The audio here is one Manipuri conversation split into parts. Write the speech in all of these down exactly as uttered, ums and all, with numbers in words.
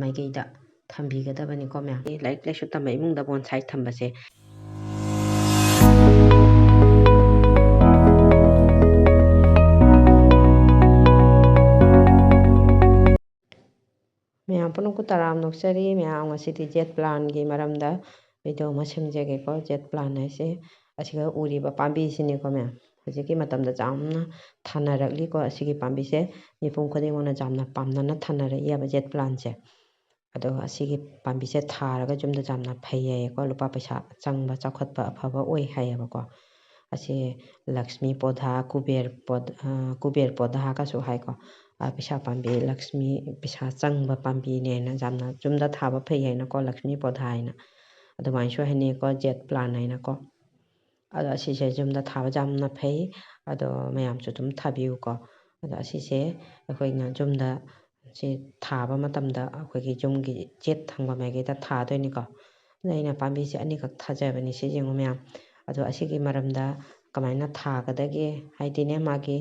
ꯃꯥꯏꯀꯩꯗ ꯊꯝꯕꯤꯒꯗꯕꯅꯤꯀꯣ ꯃꯌꯥꯝ꯫ ꯂꯥꯏꯔꯤꯛ ꯂꯥꯏꯁꯨ ꯇꯝꯕ ꯏꯃꯨꯡꯗ bonsai ꯊꯝꯕꯁꯦ꯫ ꯃꯌꯥꯝ ꯄꯨꯝꯅꯃꯛꯄꯨ ꯇꯔꯥꯝꯅ ꯑꯣꯛꯆꯔꯤ꯫ ꯃꯌꯥꯝ, ꯉꯁꯤꯗꯤ jade plantꯀꯤ ꯃꯔꯝꯗ video ꯑꯃ ꯁꯦꯝꯖꯒꯦꯀꯣ꯫ Jade plant ꯍꯥꯏꯁꯦ ꯑꯁꯤꯒ ꯎꯔꯤꯕ ꯄꯥꯝꯕꯤꯁꯤꯅꯤꯀꯣ ꯃꯌꯥꯝ꯫ ꯍꯧꯖꯤꯛꯀꯤ ꯃꯇꯝꯗ ꯌꯥꯝꯅ ꯊꯥꯅꯔꯛꯂꯤꯀꯣ꯫ ꯑꯁꯤꯒꯤ ꯄꯥꯝꯕꯤꯁꯦ ꯃꯤꯄꯨꯝ ꯈꯨꯗꯤꯡꯃꯛꯅ ꯌꯥꯝꯅ ꯄꯥꯝꯅꯅ ꯊꯥꯅꯔꯛꯏꯕ jade plantꯁꯦ꯫ ꯑꯗꯣ ꯑꯁꯤꯒꯤ ꯄꯥꯝꯕꯤꯁꯦ ꯊꯥꯔꯒ ꯌꯨꯝꯗ ꯌꯥꯝꯅ ꯐꯩ ꯍꯥꯏꯌꯦꯀꯣ꯫ ꯂꯨꯄꯥ ꯄꯩꯁꯥ ꯆꯪꯕ, ꯆꯥꯎꯈꯠꯄ ꯑꯐꯕ ꯑꯣꯏ ꯍꯥꯏꯌꯦꯕꯀꯣ꯫ ꯑꯁꯤ ꯂꯛꯁꯃꯤ ꯄꯣꯗꯥ, ꯀꯨꯕꯦꯔ ꯄꯣꯗ-, ꯑ, ꯀꯨꯕꯦꯔ ꯄꯣꯗꯥꯒꯁꯨ ꯍꯥꯏꯀꯣ꯫ ꯑ, ꯄꯩꯁꯥ ꯄꯥꯝꯕꯤ, ꯂꯛꯁꯃꯤ, ꯄꯩꯁꯥ ꯆꯪꯕ ꯄꯥꯝꯕꯤꯅꯦꯅ ꯌꯥꯝꯅ ꯌꯨꯝꯗ ꯊꯥꯕ ꯐꯩ ꯍꯥꯏꯅꯀꯣ, ꯂꯛꯁꯃꯤ ꯄꯣꯗꯥ ꯍꯥꯏꯅ ꯑꯗꯨꯃꯥꯏꯅꯁꯨ ꯍꯥꯏꯅꯩꯀꯣ, jade plant ꯍꯥꯏꯅꯀꯣ꯫ ꯑꯗꯣ ꯑꯁꯤꯁꯦ ꯌꯨꯝꯗ ꯊꯥꯕ ꯌꯥꯝꯅ ꯐꯩ꯫ ꯑꯗꯣ ꯃꯌꯥꯝꯁꯨ ꯑꯗꯨꯝ ꯊꯥꯕꯤꯌꯨꯀꯣ꯫ ꯑꯗꯣ ꯑꯁꯤꯁꯦ ꯑꯩꯈꯣꯏꯅ ꯌꯨꯝꯗ ꯁꯤ ꯊꯥꯕ ꯃꯇꯝꯗ ꯑꯩꯈꯣꯏꯒꯤ ꯌꯨꯝꯒꯤ ꯆꯦꯠ ꯊꯪꯕ ꯃꯥꯏꯀꯩꯗ ꯊꯥꯗꯣꯏꯅꯤꯀꯣ꯫ ꯑꯗꯣ ꯑꯩꯅ ꯄꯥꯝꯕꯤꯁꯦ ꯑꯅꯤꯈꯛ ꯊꯥꯖꯕꯅꯤ, ꯁꯤ ꯌꯦꯡꯉꯨ ꯃꯌꯥꯝ꯫ ꯑꯗꯣ ꯑꯁꯤꯒꯤ ꯃꯔꯝꯗ ꯀꯃꯥꯏꯅ ꯊꯥꯒꯗꯒꯦ ꯍꯥꯏꯗꯤꯅꯦ, ꯃꯥꯒꯤ,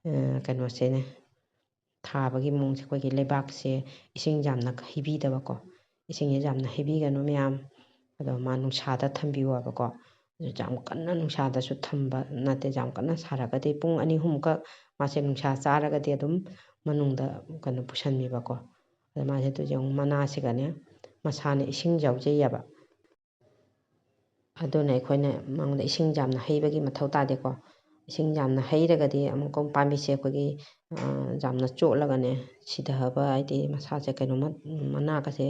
ꯑ, ꯀꯩꯅꯣꯁꯦꯅꯦ, ꯊꯥꯕꯒꯤ ꯃꯑꯣꯡꯁꯦ ꯑꯩꯈꯣꯏꯒꯤ ꯂꯩꯕꯥꯛꯁꯦ ꯏꯁꯤꯡ ꯌꯥꯝꯅ ꯍꯩꯕꯤꯗꯕꯀꯣ꯫ ꯏꯁꯤꯡꯁꯦ ꯌꯥꯝꯅ ꯍꯩꯕꯤꯒꯅꯨ ꯃꯌꯥꯝ꯫ ꯑꯗꯣ ꯃꯥ ꯅꯨꯡꯁꯥꯗ ꯊꯝꯕꯤꯌꯨ ꯍꯥꯏꯕꯀꯣ꯫ ꯑꯗꯨ ꯌꯥꯝ ꯀꯟꯅ ꯅꯨꯡꯁꯥꯗꯁꯨ ꯊꯝꯕ ꯅꯠꯇꯦ, ꯌꯥꯝ ꯀꯟꯅ ꯁꯥꯔꯒꯗꯤ ꯄꯨꯡ ꯑꯅꯤ ꯑꯍꯨꯝꯈꯛ ꯃꯥꯁꯦ ꯅꯨꯡꯁꯥ ꯆꯥꯔꯒꯗꯤ ꯑꯗꯨꯝ ꯃꯅꯨꯡꯗ ꯀꯩꯅꯣ ꯄꯨꯁꯟꯕꯤꯕꯀꯣ꯫ ꯑꯗ ꯃꯥꯁꯦ ꯑꯗꯨ ꯌꯦꯡꯉꯨ, ꯃꯅꯥꯁꯤꯒꯅꯦ ꯃꯁꯥꯅ ꯏꯁꯤꯡ ꯌꯥꯎꯖꯩꯑꯕ꯫ ꯑꯗꯨꯅ ꯑꯩꯈꯣꯏꯅ ꯃꯉꯣꯟꯗ ꯏꯁꯤꯡ ꯌꯥꯝꯅ ꯍꯩꯕꯒꯤ ꯃꯊꯧ ꯇꯥꯗꯦꯀꯣ꯫ ꯏꯁꯤꯡ ꯌꯥꯝꯅ ꯍꯩꯔꯒꯗꯤ ꯑꯃꯨꯛꯀ ꯄꯥꯝꯕꯤꯁꯦ ꯑꯩꯈꯣꯏꯒꯤ, ꯑ, ꯌꯥꯝꯅ ꯆꯣꯠꯂꯒꯅꯦ ꯁꯤꯊꯕ, ꯍꯥꯏꯗꯤ ꯃꯁꯥꯁꯦ ꯀꯩꯅꯣꯝꯃ, ꯃꯅꯥꯒꯁꯦ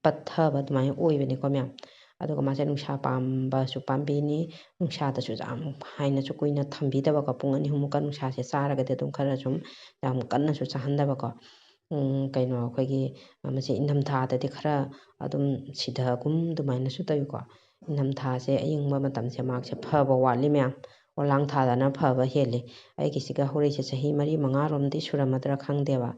ꯄꯠꯊꯕ ꯑꯗꯨꯃꯥꯏꯅ ꯑꯣꯏꯕꯅꯤꯀꯣ ꯃꯌꯥꯝ꯫ ꯑꯗꯨꯒ ꯃꯥꯁꯦ ꯅꯨꯡꯁꯥ ꯄꯥꯝꯕꯁꯨ ꯄꯥꯝꯕꯤꯅꯤ, ꯅꯨꯡꯁꯥꯗꯁꯨ ꯌꯥꯝ ꯍꯥꯏꯅꯁꯨ ꯀꯨꯏꯅ ꯊꯝꯕꯤꯗꯕꯀꯣ꯫ ꯄꯨꯡ ꯑꯅꯤ ꯑꯍꯨꯝꯃꯨꯛꯀ ꯅꯨꯡꯁꯥꯁꯦ ꯆꯥꯔꯒꯗꯤ ꯑꯗꯨꯝ ꯈꯔ ꯁꯨꯝ ꯌꯥꯝ ꯀꯟꯅꯁꯨ ꯆꯥꯍꯟꯗꯕꯀꯣ꯫ ꯎꯝ, ꯀꯩꯅꯣ ꯑꯩꯈꯣꯏꯒꯤ, ꯑ, ꯃꯁꯤ ꯏꯪꯊꯝꯊꯥꯗꯗꯤ ꯈꯔ ꯑꯗꯨꯝ ꯁꯤꯊꯒꯨꯝ ꯑꯗꯨꯃꯥꯏꯅꯁꯨ ꯇꯧꯏꯀꯣ꯫ ꯏꯪꯊꯝꯊꯥꯁꯦ ꯑꯌꯤꯡꯕ ꯃꯇꯝꯁꯦ ꯃꯥꯁꯦ ꯐꯕ ꯋꯥꯠꯂꯤ ꯃꯌꯥꯝ, ꯑꯣꯂꯥꯡ ꯊꯥꯗꯅ ꯐꯕ ꯍꯦꯜꯂꯤ꯫ ꯑꯩꯒꯤꯁꯤꯒ ꯍꯧꯔꯛꯏꯁꯦ ꯆꯍꯤ ꯃꯔꯤ ꯃꯉꯥꯔꯣꯝꯗꯤ ꯁꯨꯔꯝꯃꯗ꯭ꯔꯥ ꯈꯪꯗꯦꯕ꯫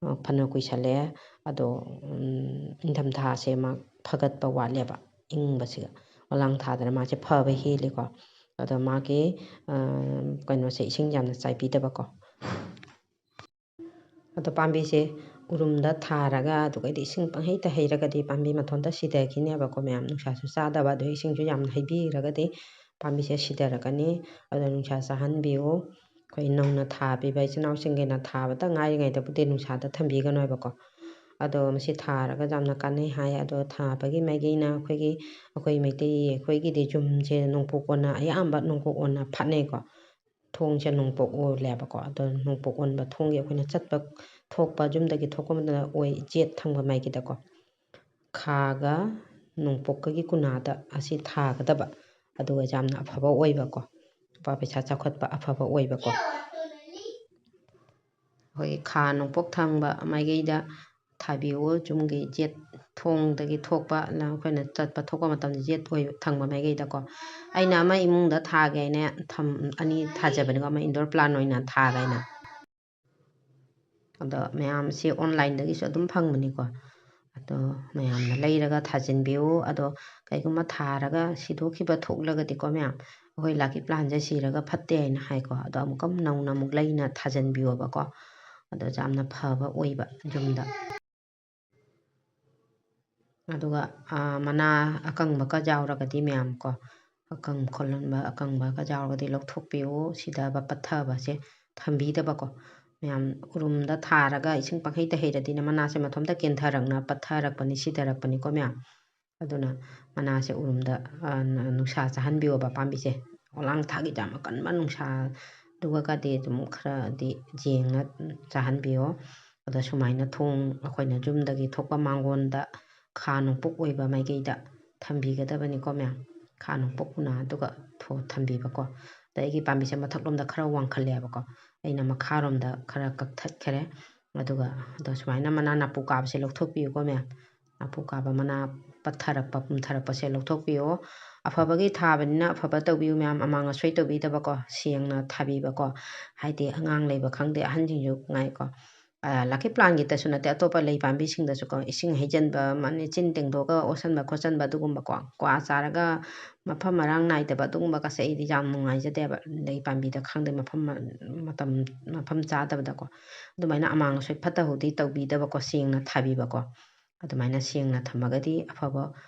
ꯑ, ꯐꯅ ꯀꯨꯏꯁꯜꯂꯛꯑꯦ꯫ ꯑꯗꯣ, ꯎꯝ, ꯏꯪꯊꯝꯊꯥꯁꯦ ꯃꯥ ꯐꯒꯠꯄ ꯋꯥꯠꯂꯦꯕ, ꯏꯪꯕꯁꯤꯒ꯫ ꯑꯣꯂꯥꯡ ꯊꯥꯗꯅ ꯃꯥꯁꯦ ꯐꯕ ꯍꯦꯜꯂꯤꯀꯣ꯫ ꯑꯗꯣ ꯃꯥꯒꯤ, ꯑ, ꯀꯩꯅꯣꯁꯦ ꯏꯁꯤꯡ ꯌꯥꯝꯅ ꯆꯥꯏꯕꯤꯗꯕꯀꯣ꯫ ꯑꯗꯣ ꯄꯥꯝꯕꯤꯁꯦ ꯎꯔꯨꯝꯗ ꯊꯥꯔꯒ ꯑꯗꯨꯒꯩꯗꯤ ꯏꯁꯤꯡ ꯄꯪꯍꯩꯇ ꯍꯩꯔꯒꯗꯤ ꯄꯥꯝꯕꯤ ꯃꯊꯟꯇ ꯁꯤꯊꯈꯤꯅꯦꯕꯀꯣ ꯃꯌꯥꯝ꯫ ꯅꯨꯡꯁꯥꯁꯨ ꯆꯥꯗꯕ, ꯑꯗꯨ ꯏꯁꯤꯡꯁꯨ ꯌꯥꯝꯅ ꯍꯩꯕꯤꯔꯒꯗꯤ ꯄꯥꯝꯕꯤꯁꯦ ꯁꯤꯊꯔꯛꯀꯅꯤ꯫ ꯑꯗꯨꯅ ꯅꯨꯡꯁꯥ ꯆꯥꯍꯟꯕꯤꯌꯨ꯫ ꯑꯩꯈꯣꯏ ꯅꯧꯅ ꯊꯥꯕꯤꯕ ꯏꯆꯤꯟ ꯏꯅꯥꯎꯁꯤꯡꯒꯤꯅ ꯊꯥꯕꯇ ꯉꯥꯏꯔꯤꯉꯩꯗꯕꯨꯗꯤ ꯅꯨꯡꯁꯥꯗ ꯊꯝꯕꯤꯒꯅꯣ ꯍꯥꯏꯕꯀꯣ꯫ ꯑꯗꯣ ꯃꯁꯤ ꯊꯥꯔꯒ ꯌꯥꯝꯅ ꯀꯥꯟꯅꯩ ꯍꯥꯏ꯫ ꯑꯗꯣ ꯊꯥꯕꯒꯤ ꯃꯥꯏꯀꯩꯅ ꯑꯩꯈꯣꯏꯒꯤ, ꯑꯩꯈꯣꯏ ꯃꯩꯇꯩ, ꯑꯩꯈꯣꯏꯒꯤꯗꯤ ꯌꯨꯝꯁꯦ ꯅꯣꯡꯄꯣꯛ ꯑꯣꯟꯅ, ꯑꯌꯥꯝꯕ ꯅꯣꯡꯄꯣꯛ ꯑꯣꯟꯅ ꯐꯠꯅꯩꯀꯣ꯫ ꯊꯣꯡꯁꯦ ꯅꯣꯡꯄꯣꯛ ꯑꯣꯜꯂꯦꯕꯀꯣ꯫ ꯑꯗꯣ ꯅꯣꯡꯄꯣꯛ ꯑꯣꯟꯕ ꯊꯣꯡꯒꯤ ꯑꯩꯈꯣꯏꯅ ꯆꯠꯄ ꯊꯣꯛꯄ, ꯌꯨꯝꯗꯒꯤ ꯊꯣꯛꯄ ꯃꯇꯝꯗ ꯑꯣꯏ, ꯌꯦꯠ ꯊꯪꯕ ꯃꯥꯏꯀꯩꯗꯀꯣ꯫ ꯈꯥꯒ ꯅꯣꯡꯄꯣꯛꯀꯒꯤ ꯀꯨꯅꯥꯗ ꯑꯁꯤ ꯊꯥꯒꯗꯕ, ꯑꯗꯨꯒ ꯌꯥꯝꯅ ꯑꯐꯕ ꯑꯣꯏꯕꯀꯣ, ꯂꯨꯄꯥ ꯄꯩꯁꯥ ꯆꯥꯎꯈꯠꯄ ꯑꯐꯕ ꯑꯣꯏꯕꯀꯣ꯫ ꯑꯩꯈꯣꯏꯒꯤ ꯈꯥ ꯅꯣꯡꯄꯣꯛ ꯊꯪꯕ ꯃꯥꯏꯀꯩꯗ ꯊꯥꯕꯤꯌꯨ꯫ ꯌꯨꯝꯒꯤ ꯌꯦꯠ ꯊꯣꯡꯗꯒꯤ ꯊꯣꯛꯄ, ꯅ-, ꯑꯩꯈꯣꯏꯅ ꯆꯠꯄ ꯊꯣꯛꯄ ꯃꯇꯝꯗ ꯌꯦꯠ ꯑꯣꯏ ꯊꯪꯕ ꯃꯥꯏꯀꯩꯗꯀꯣ꯫ ꯑꯩꯅ ꯑꯃ ꯏꯃꯨꯡꯗ ꯊꯥꯒꯦ ꯍꯥꯏꯅ ꯊꯝ-, ꯑꯅꯤ ꯊꯥꯖꯕꯅꯤꯀꯣ, ꯑꯃ indoor plant ꯑꯣꯏꯅ ꯊꯥꯒꯦ ꯍꯥꯏꯅ꯫ ꯑꯗꯣ ꯃꯌꯥꯝ ꯁꯤ online ꯗꯒꯤꯁꯨ ꯑꯗꯨꯝ ꯐꯪꯕꯅꯤꯀꯣ꯫ ꯑꯗꯣ ꯃꯌꯥꯝꯅ ꯂꯩꯔꯒ ꯊꯥꯖꯤꯟꯕꯤꯌꯨ꯫ ꯑꯗꯣ ꯀꯩꯒꯨꯝꯕ ꯊꯥꯔꯒ ꯁꯤꯗꯣꯛꯈꯤꯕ ꯊꯣꯛꯂꯒꯗꯤꯀꯣ ꯃꯌꯥꯝ, ꯑꯩꯈꯣꯏ lucky plant ꯁꯦ ꯁꯤꯔꯒ ꯐꯠꯇꯦ ꯍꯥꯏꯅ ꯍꯥꯏꯀꯣ꯫ ꯑꯗꯣ ꯑꯃꯨꯛꯀ ꯅꯧꯅ ꯑꯃꯨꯛ ꯂꯩꯅ ꯊꯥꯖꯤꯟꯕꯤꯌꯣꯕꯀꯣ꯫ ꯑꯗꯣ ꯌꯥꯝꯅ ꯐꯕ ꯑꯣꯏꯕ ꯌꯨꯝꯗ꯫ ꯑꯗꯨꯒ, ꯑꯥ, ꯃꯅꯥ ꯑꯀꯪꯕꯒ ꯌꯥꯎꯔꯒꯗꯤ ꯃꯌꯥꯝ ꯀꯣ, ꯑꯀꯪ ꯈꯣꯜꯍꯟꯕ, ꯑꯀꯪꯕꯒ ꯌꯥꯎꯔꯒꯗꯤ ꯂꯧꯊꯣꯛꯄꯤꯌꯨ꯫ ꯁꯤꯗꯕ ꯄꯠꯊꯕꯁꯦ ꯊꯝꯕꯤꯗꯕꯀꯣ꯫ ꯃꯌꯥꯝ ꯎꯔꯨꯝꯗ ꯊꯥꯔꯒ ꯏꯁꯤꯡ ꯄꯪꯍꯩꯗ ꯍꯩꯔꯗꯤꯅꯦ, ꯃꯅꯥꯁꯦ ꯃꯊꯣꯝꯇ ꯀꯦꯟꯊꯔꯛꯅ ꯄꯠꯊꯔꯛꯄꯅꯤ, ꯁꯤꯊꯔꯛꯄꯅꯤꯀꯣ ꯃꯌꯥꯝ꯫ ꯑꯗꯨꯅ ꯃꯅꯥꯁꯦ ꯎꯔꯨꯝꯗ, ꯑ, ꯅ-, ꯅꯨꯡꯁꯥ ꯆꯥꯍꯟꯕꯤꯌꯣꯕ ꯄꯥꯝꯕꯤꯁꯦ꯫ ꯑꯣꯂꯥꯡ ꯊꯥꯒꯤ ꯌꯥꯝ ꯑꯀꯟꯕ ꯅꯨꯡꯁꯥꯗꯨꯒꯗꯤ ꯑꯗꯨꯝ ꯈꯔꯗꯤ ꯌꯦꯡꯉ ꯆꯥꯍꯟꯕꯤꯌꯣ꯫ ꯑꯗꯣ ꯁꯨꯃꯥꯏꯅ ꯊꯣꯡ, ꯑꯩꯈꯣꯏꯅ ꯌꯨꯝꯗꯒꯤ ꯊꯣꯛꯄ ꯃꯥꯡꯒꯣꯟꯗ ꯈꯥ ꯅꯣꯡꯄꯣꯛ ꯑꯣꯏꯕ ꯃꯥꯏꯀꯩꯗ ꯊꯝꯕꯤꯒꯗꯕꯅꯤꯀꯣ ꯃꯌꯥꯝ꯫ ꯈꯥ ꯅꯣꯡꯄꯣꯛ ꯀꯨꯅꯥ ꯑꯗꯨꯒ ꯊꯣ-, ꯊꯝꯕꯤꯕꯀꯣ꯫ ꯑꯗ ꯑꯩꯒꯤ ꯄꯥꯝꯕꯤꯁꯦ ꯃꯊꯛꯂꯣꯝꯗ ꯈꯔ ꯋꯥꯡꯈꯠꯂꯦꯕꯀꯣ꯫ ꯑꯩꯅ ꯃꯈꯥꯔꯣꯝꯗ ꯈꯔ ꯀꯛꯊꯠꯈꯔꯦ꯫ ꯑꯗꯨꯒ ꯑꯗꯣ ꯁꯨꯃꯥꯏꯅ ꯃꯅꯥ ꯅꯥꯄꯨ ꯀꯥꯕꯁꯦ ꯂꯧꯊꯣꯛꯄꯤꯌꯨꯀꯣ ꯃꯌꯥꯝ꯫ ꯅꯥꯄꯨ ꯀꯥꯕ, ꯃꯅꯥ ꯄꯠꯊꯔꯛꯄ, ꯄꯨꯝꯊꯔꯛꯄꯁꯦ ꯂꯧꯊꯣꯛꯄꯤꯌꯣ꯫ ꯑꯐꯕꯒꯤ ꯊꯥꯕꯅꯤꯅ ꯑꯐꯕ ꯇꯧꯕꯤꯌꯨ ꯃꯌꯥꯝ, ꯑꯃꯥꯡ ꯑꯁꯣꯏ ꯇꯧꯕꯤꯗꯕꯀꯣ, ꯁꯦꯡꯅ ꯊꯥꯕꯤꯕꯀꯣ꯫ ꯍꯥꯏꯗꯤ ꯑꯉꯥꯡ ꯂꯩꯕ ꯈꯪꯗꯦ, ꯑꯍꯟꯁꯤꯡꯁꯨ ꯉꯥꯏꯀꯣ꯫ ꯑ, lucky plantꯒꯤꯇꯁꯨ ꯅꯠꯇꯦ, ꯑꯇꯣꯞꯄ ꯂꯩ ꯄꯥꯝꯕꯤꯁꯤꯡꯗꯁꯨꯀꯣ, ꯏꯁꯤꯡ ꯍꯩꯖꯤꯟꯕ, ꯃꯅꯤ ꯆꯤꯟ ꯇꯦꯡꯊꯣꯛꯑꯒ ꯑꯣꯠꯁꯟꯕ ꯈꯣꯠꯆꯟꯕ ꯑꯗꯨꯒꯨꯝꯕꯀꯣ, ꯀ꯭ꯋꯥ ꯆꯥꯔꯒ ꯃꯐꯝ ꯃꯔꯥꯡ ꯅꯥꯏꯗꯕ ꯑꯗꯨꯒꯨꯝꯕꯒꯁꯦ ꯑꯩꯗꯤ ꯌꯥꯝ ꯅꯨꯡꯉꯥꯏꯖꯗꯦꯕ꯫ ꯂꯩ ꯄꯥꯝꯕꯤꯗ ꯈꯪꯗꯦ, ꯃꯐꯝ ꯃ-, ꯃꯇꯝ, ꯃꯐꯝ ꯆꯥꯗꯕꯗꯀꯣ꯫ ꯑꯗꯨꯃꯥꯏꯅ ꯑꯃꯥꯡ ꯑꯁꯣꯏ ꯐꯠꯇ ꯍꯥꯎꯗꯤ ꯇꯧꯕꯤꯗꯕꯀꯣ, ꯁꯦꯡꯅ ꯊꯥꯕꯤꯕꯀꯣ꯫ ꯑꯗꯨꯃꯥꯏꯅ ꯁꯦꯡꯅ ꯊꯝꯃꯒꯗꯤ ꯑꯐꯕ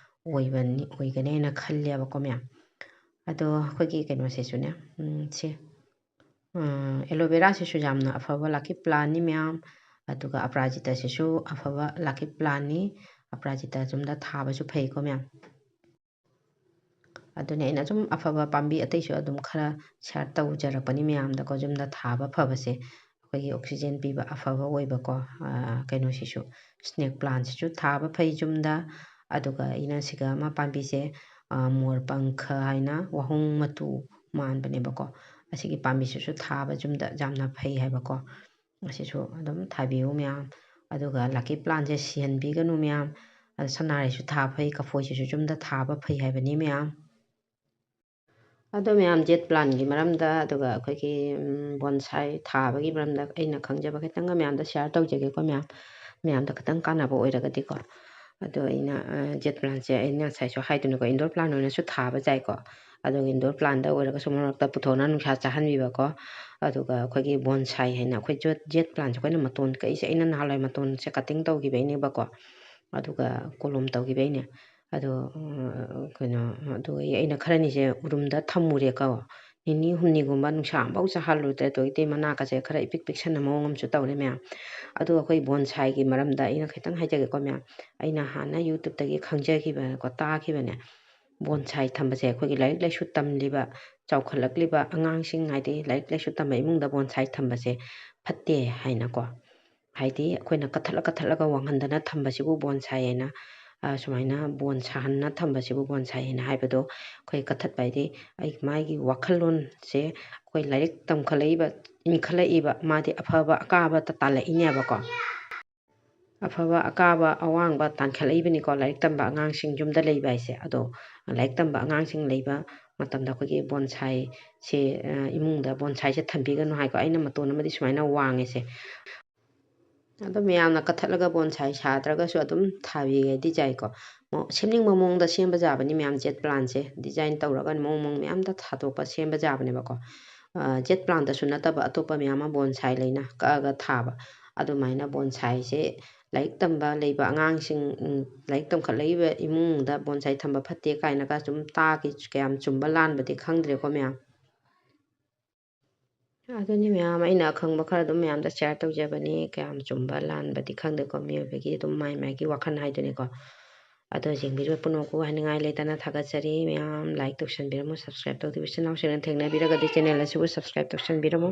ꯑꯣꯏꯕꯅꯤ, ꯑꯣꯏꯒꯅꯦꯅ ꯈꯜꯂꯦꯕꯀꯣ ꯃꯌꯥꯝ꯫ ꯑꯗꯣ ꯑꯩꯈꯣꯏꯒꯤ ꯀꯩꯅꯣꯁꯤꯁꯨꯅꯦ, ꯎꯝ, ꯁꯤ, ꯎꯝ, aloe veraꯁꯤꯁꯨ ꯌꯥꯝꯅ ꯑꯐꯕ lucky plantꯅꯤ ꯃꯌꯥꯝ꯫ ꯑꯗꯨꯒ ꯑꯄꯔꯥꯖꯤꯇꯥꯁꯤꯁꯨ ꯑꯐꯕ lucky plantꯅꯤ꯫ ꯑꯄꯔꯥꯖꯤꯇꯥ ꯌꯨꯝꯗ ꯊꯥꯕꯁꯨ ꯐꯩꯀꯣ ꯃꯌꯥꯝ꯫ ꯑꯗꯨꯅꯦ ꯑꯩꯅ ꯁꯨꯝ ꯑꯐꯕ ꯄꯥꯝꯕꯤ ꯑꯇꯩꯁꯨ ꯑꯗꯨꯝ ꯈꯔ share ꯇꯧꯖꯔꯛꯄꯅꯤ ꯃꯌꯥꯝꯗꯀꯣ꯫ ꯌꯨꯝꯗ ꯊꯥꯕ ꯐꯕꯁꯦ ꯑꯩꯈꯣꯏꯒꯤ oxygen ꯄꯤꯕ ꯑꯐꯕ ꯑꯣꯏꯕꯀꯣ꯫ ꯑꯥ, ꯀꯩꯅꯣꯁꯤꯁꯨ, snake plantꯁꯤꯁꯨ ꯊꯥꯕ ꯐꯩ ꯌꯨꯝꯗ꯫ ꯑꯗꯨꯒ ꯑꯩꯅ ꯁꯤꯒ ꯑꯃ ꯄꯥꯝꯕꯤꯁꯦ, ꯑꯥ, ꯃꯣꯔ ꯄꯪꯈ ꯍꯥꯏꯅ ꯋꯥꯍꯣꯡ ꯃꯇꯨ ꯃꯥꯟꯕꯅꯦꯕꯀꯣ꯫ ꯑꯁꯤꯒꯤ ꯄꯥꯝꯕꯤꯁꯤꯁꯨ ꯊꯥꯕ ꯌꯨꯝꯗ ꯌꯥꯝꯅ ꯐꯩ ꯍꯥꯏꯕꯀꯣ꯫ ꯑꯁꯤꯁꯨ ꯑꯗꯨꯝ ꯊꯥꯕꯤꯌꯨ ꯃꯌꯥꯝ꯫ ꯑꯗꯨꯒ lucky plantꯁꯦ ꯁꯤꯍꯟꯕꯤꯒꯅꯨ ꯃꯌꯥꯝ꯫ ꯑꯗ ꯁꯅꯥꯔꯩꯁꯨ ꯊꯥꯕ ꯐꯩ, ꯀꯐꯣꯏꯁꯤꯁꯨ ꯌꯨꯝꯗ ꯊꯥꯕ ꯐꯩ ꯍꯥꯏꯕꯅꯤ ꯃꯌꯥꯝ꯫ ꯑꯗꯣ ꯃꯌꯥꯝ, jade plantꯀꯤ ꯃꯔꯝꯗ, ꯑꯗꯨꯒ ꯑꯩꯈꯣꯏꯒꯤ, ꯎꯝ, bonsai ꯊꯥꯕꯒꯤ ꯃꯔꯝꯗ ꯑꯩꯅ ꯈꯪꯖꯕ ꯈꯤꯇꯪꯒ ꯃꯌꯥꯝꯗ share ꯇꯧꯖꯒꯦꯀꯣ ꯃꯌꯥꯝ꯫ ꯃꯌꯥꯝꯗ ꯈꯤꯇꯪ ꯀꯥꯟꯅꯕ ꯑꯣꯏꯔꯒꯗꯤꯀꯣ꯫ ꯑꯗꯣ ꯑꯩꯅ, ꯑ, jade plantꯁꯦ ꯑꯩꯅ ꯉꯁꯥꯏꯁꯨ ꯍꯥꯏꯗꯨꯅꯀꯣ, indoor plant ꯑꯣꯏꯅꯁꯨ ꯊꯥꯕ ꯌꯥꯏꯀꯣ꯫ ꯑꯗꯨꯒ indoor plantꯇ ꯑꯣꯏꯔꯒꯁꯨ ꯃꯔꯛ ꯃꯔꯛꯇ ꯄꯨꯊꯣꯛꯅ ꯅꯨꯡꯁꯥ ꯆꯥꯍꯟꯕꯤꯕꯀꯣ꯫ ꯑꯗꯨꯒ ꯑꯩꯈꯣꯏꯒꯤ bonsai ꯍꯥꯏꯅ ꯑꯩꯈꯣꯏ jade, jade plantꯁꯦ ꯑꯩꯈꯣꯏꯅ ꯃꯇꯣꯟ ꯀꯛꯏꯁꯦ, ꯑꯩꯅ ꯅꯍꯥꯟꯋꯥꯏ ꯃꯇꯣꯟꯁꯦ cutting ꯇꯧꯈꯤꯕꯩꯅꯦꯕꯀꯣ꯫ ꯑꯗꯨꯒ ꯀꯣꯂꯣꯝ ꯇꯧꯈꯤꯕꯩꯅꯦ꯫ ꯑꯗꯣ, ꯎꯝ, ꯀꯩꯅꯣ, ꯑꯗꯨꯒ ꯑꯩꯅ ꯈꯔꯅꯤꯁꯦ ꯎꯔꯨꯝꯗ ꯊꯝꯃꯨꯔꯦꯀꯣ꯫ ꯅꯤꯅꯤ ꯍꯨꯝꯅꯤꯒꯨꯝꯕ ꯅꯨꯡꯁꯥ ꯑꯃꯐꯥꯎ ꯆꯥꯍꯜꯂꯨꯗ꯭ꯔꯦ꯫ ꯑꯗꯨꯗꯒꯤꯗꯤ ꯃꯅꯥꯒꯁꯦ ꯈꯔ ꯏꯄꯤꯛ ꯄꯤꯛꯁꯟꯅ ꯃꯑꯣꯡ ꯑꯃꯁꯨ ꯇꯧꯔꯦ ꯃꯌꯥꯝ꯫ ꯑꯗꯣ ꯑꯩꯈꯣꯏ bonsaiꯒꯤ ꯃꯔꯝꯗ ꯑꯩꯅ ꯈꯤꯇꯪ ꯍꯥꯏꯖꯒꯦꯀꯣ ꯃꯌꯥꯝ꯫ ꯑꯩꯅ ꯍꯥꯟꯅ YouTubeꯇꯒꯤ ꯈꯪꯖꯈꯤꯕꯀꯣ, ꯇꯥꯈꯤꯕꯅꯦ꯫ Bonsai ꯊꯝꯕꯁꯦ ꯑꯩꯈꯣꯏꯒꯤ ꯂꯥꯏꯔꯤꯛ ꯂꯥꯏꯁꯨ ꯇꯝꯂꯤꯕ, ꯆꯥꯎꯈꯠꯂꯛꯂꯤꯕ ꯑꯉꯥꯡꯁꯤꯡ, ꯍꯥꯏꯗꯤ ꯂꯥꯏꯔꯤꯛ ꯂꯥꯏꯁꯨ ꯇꯝꯕ ꯏꯃꯨꯡꯗ bonsai ꯊꯝꯕꯁꯦ ꯐꯠꯇꯦ ꯍꯥꯏꯅꯀꯣ꯫ ꯍꯥꯏꯗꯤ ꯑꯩꯈꯣꯏꯅ ꯀꯛꯊꯠꯂ ꯀꯛꯊꯠꯂꯒ ꯋꯥꯡꯍꯟꯗꯅ ꯊꯝꯕꯁꯤꯕꯨ bonsai ꯍꯥꯏꯅ, ꯑ, ꯁꯨꯃꯥꯏꯅ ꯕꯣꯟ ꯁꯥꯍꯟꯅ ꯊꯝꯕꯁꯤꯕꯨ bonsai ꯍꯥꯏꯅ ꯍꯥꯏꯕꯗꯣ, ꯑꯩꯈꯣꯏ ꯀꯛꯊꯠꯄ ꯍꯥꯏꯗꯤ ꯑꯩ, ꯃꯥꯒꯤ ꯋꯥꯈꯜꯂꯣꯟꯁꯦ ꯑꯩꯈꯣꯏ ꯂꯥꯏꯔꯤꯛ ꯇꯝꯈꯠꯂꯛꯏꯕ, ꯏꯟꯈꯠꯂꯛꯏꯕ, ꯃꯥꯗꯤ ꯑꯐꯕ ꯑꯀꯥꯕꯇ ꯇꯥꯜꯂꯛꯏꯅꯦꯕꯀꯣ꯫ ꯑꯐꯕ ꯑꯀꯥꯕ ꯑꯋꯥꯡꯕ ꯇꯥꯟꯈꯠꯂꯛꯏꯕꯅꯤꯀꯣ, ꯂꯥꯏꯔꯤꯛ ꯇꯝꯕ ꯑꯉꯥꯡꯁꯤꯡ ꯌꯨꯝꯗ ꯂꯩꯕ ꯍꯥꯏꯁꯦ꯫ ꯑꯗꯣ ꯂꯥꯏꯔꯤꯛ ꯇꯝꯕ ꯑꯉꯥꯡꯁꯤꯡ ꯂꯩꯕ ꯃꯇꯝꯗ ꯑꯩꯈꯣꯏꯒꯤ bonsaiꯁꯦ, ꯑ, ꯏꯃꯨꯡꯗ bonsaiꯁꯦ ꯊꯝꯕꯤꯒꯅꯨ ꯍꯥꯏꯀꯣ꯫ ꯑꯩꯅ ꯃꯇꯣꯟ ꯑꯃꯗꯤ ꯁꯨꯃꯥꯏꯅ ꯋꯥꯡꯉꯦꯁꯦ꯫ ꯑꯗꯣ ꯃꯌꯥꯝꯅ ꯀꯠꯊꯠꯂꯒ ꯕꯣꯟꯁꯥꯏ ꯁꯥꯗ꯭ꯔꯒꯁꯨ ꯑꯗꯨꯝ ꯊꯥꯕꯤꯒꯦꯗꯤ ꯌꯥꯏꯀꯣ꯫ ꯃꯣ-, ꯁꯦꯝꯅꯤꯡꯕ ꯃꯑꯣꯡꯗ ꯁꯦꯝꯕ ꯌꯥꯕꯅꯤ ꯃꯌꯥꯝ꯫ ꯖꯦꯠ ꯄ꯭ꯂꯥꯟꯁꯦ ꯗꯤꯖꯥꯏꯟ ꯇꯧꯔꯒ ꯃꯑꯣꯡ ꯃꯑꯣꯡ ꯃꯌꯥꯝꯗ ꯊꯥꯗꯣꯛꯄ ꯁꯦꯝꯕ ꯌꯥꯕꯅꯦꯕꯀꯣ꯫ ꯑ, ꯖꯦꯠ ꯄ꯭ꯂꯥꯟꯇꯁꯨ ꯅꯠꯇꯕ ꯑꯇꯣꯞꯄ ꯃꯌꯥꯝ ꯑꯃ ꯕꯣꯟꯁꯥꯏ ꯂꯩꯅ ꯀꯛꯑꯒ ꯊꯥꯕ꯫ ꯑꯗꯨꯃꯥꯏꯅ ꯕꯣꯟꯁꯥꯏꯁꯦ ꯂꯥꯏꯔꯤꯛ ꯇꯝꯕ ꯂꯩꯕ ꯑꯉꯥꯡꯁꯤꯡ, ꯎꯝ, ꯂꯥꯏꯔꯤꯛ ꯇꯝꯈꯠꯂꯛꯏꯕ ꯏꯃꯨꯡꯗ ꯕꯣꯟꯁꯥꯏ ꯊꯝꯕ ꯐꯠꯇꯦ ꯀꯥꯏꯅꯒ ꯁꯨꯝ ꯇꯥꯈꯤ꯫ ꯀꯌꯥꯝ ꯆꯨꯝꯕ ꯂꯥꯟꯕꯗꯤ ꯈꯪꯗ꯭ꯔꯦꯀꯣ ꯃꯌꯥꯝ꯫ ꯑꯗꯨꯅꯤ ꯃꯌꯥꯝ, ꯑꯩꯅ ꯑꯈꯪꯕ ꯈꯔ ꯑꯗꯨꯝ ꯃꯌꯥꯝꯗ share ꯇꯧꯖꯕꯅꯤ꯫ ꯀꯌꯥꯝ ꯆꯨꯝꯕ ꯂꯥꯟꯕꯗꯤ ꯈꯪꯗꯦꯀꯣ, ꯃꯤꯑꯣꯏꯕꯒꯤ ꯑꯗꯨꯝ ꯃꯥꯏ ꯃꯥꯏꯒꯤ ꯋꯥꯈꯜ ꯍꯥꯏꯗꯨꯅꯤꯀꯣ꯫ ꯑꯗꯣ ꯌꯦꯡꯕꯤꯔꯤꯕ ꯄꯨꯝꯅꯃꯛꯄꯨ ꯍꯥꯏꯅꯤꯡꯉꯥꯏ ꯂꯩꯇꯅ ꯊꯥꯒꯠꯆꯔꯤ꯫ ꯃꯌꯥꯝ like ꯇꯧꯁꯟꯕꯤꯔꯝꯃꯨ, subscribe ꯇꯧꯗ꯭ꯔꯤꯕ ꯏꯆꯤꯟ ꯏꯅꯥꯎꯁꯤꯡꯅ ꯊꯦꯡꯅꯕꯤꯔꯒꯗꯤ channel ꯑꯁꯤꯕꯨ subscribe ꯇꯧꯁꯟꯕꯤꯔꯝꯃꯨ꯫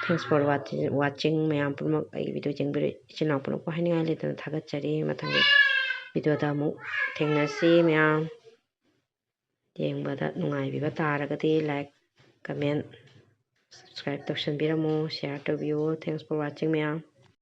Thanks for watching, watching ꯃꯌꯥꯝ ꯄꯨꯝꯅꯃꯛ꯫ ꯑꯩꯒꯤ video ꯌꯦꯡꯕꯤꯔ ꯏꯆꯤꯟ ꯏꯅꯥꯎ ꯄꯨꯝꯅꯃꯛꯄꯨ ꯍꯥꯏꯅꯤꯡꯉꯥꯏ ꯂꯩꯇꯅ ꯊꯥꯒꯠꯆꯔꯤ꯫ ꯃꯊꯪꯒꯤ videoꯗ ꯑꯃꯨꯛ ꯊꯦꯡꯅꯁꯤ ꯃꯌꯥꯝ꯫ ꯌꯦꯡꯕꯗ ꯅꯨꯡꯉꯥꯏꯕꯤꯕ ꯇꯥꯔꯒꯗꯤ like, comment, subscribe ꯇꯧꯁꯟꯕꯤꯔꯝꯃꯨ, share ꯇꯧꯕꯤꯌꯨ꯫ Thanks for watching ꯃꯌꯥꯝ꯫